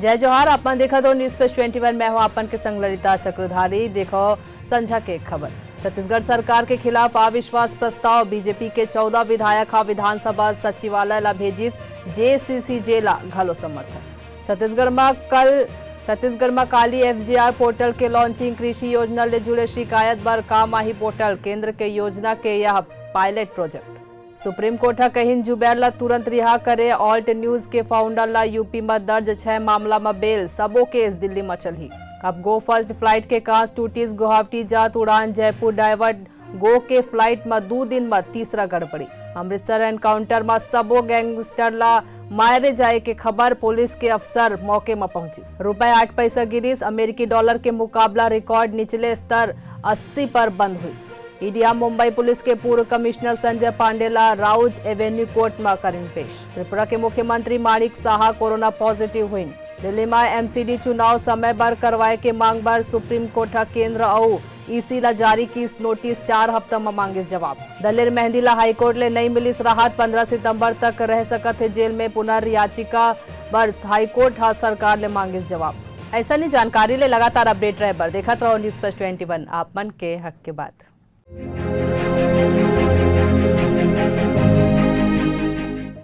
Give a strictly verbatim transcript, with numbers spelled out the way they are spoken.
जय जोहार, आप मन देखत हो News Flash twenty one, मैं हूं आप मन के संग ललिता चक्रधारी। देखो संझा के खबर। छत्तीसगढ़ सरकार के खिलाफ अविश्वास प्रस्ताव, बीजेपी के चौदह विधायक हा विधानसभा सचिवालय ला भेजिस, जेसीसीजे ला घलो समर्थन। छत्तीसगढ़ म कल, छत्तीसगढ़ म काली एफजीआर पोर्टल के लॉन्चिंग, कृषि योजना ले जुड़े शिकायत बर काम आही पोर्टल, केंद्र के योजना के यह पायलट प्रोजेक्ट। सुप्रीम कोर्ट ह कहिन जुबैर ला तुरंत रिहा करे, ऑल्ट न्यूज के फाउंडर ला यूपी म दर्ज छह मामला म बेल, सबो केस दिल्ली म चलही। अब गो फर्स्ट फ्लाइट के कांच टूटिस, गुवाहाटी जात उड़ान जयपुर डाइवर्ट, गो के फ्लाइट म दू दिन म तीसरा गड़बड़ी। अमृतसर एनकाउंटर म सबो गैंगस्टर ला मारे जाए के खबर, पुलिस के अफसर मौके म पहुंचिस। रुपए आठ पैसा गिरिस, अमेरिकी डॉलर के मुकाबला रिकॉर्ड निचले स्तर अस्सी पर बंद हुइस। ईडी ह मुंबई पुलिस के पूर्व कमिश्नर संजय पांडे ला राउज एवेन्यू कोर्ट म करिन पेश। त्रिपुरा के मुख्यमंत्री माणिक साहा कोरोना पॉजिटिव हुइन। दिल्ली म एमसीडी चुनाव समय बर करवाए के मांग बर सुप्रीम कोर्ट ह केंद्र अउ ईसी ला जारी किस नोटिस, चार हफ्ता म मांगिस जवाब। दलेर मेहंदी ला हाईकोर्ट ले नइ मिलिस राहत, पन्द्रह सितंबर तक रह सकत हे जेल में, पुनर्याचिका बर हाईकोर्ट ह सरकार ले मांगिस जवाब। ऐसा ही जानकारी ले लगातार अपडेट रहे बर देखत रहो News Flash twenty one, आप मन के हक के बात।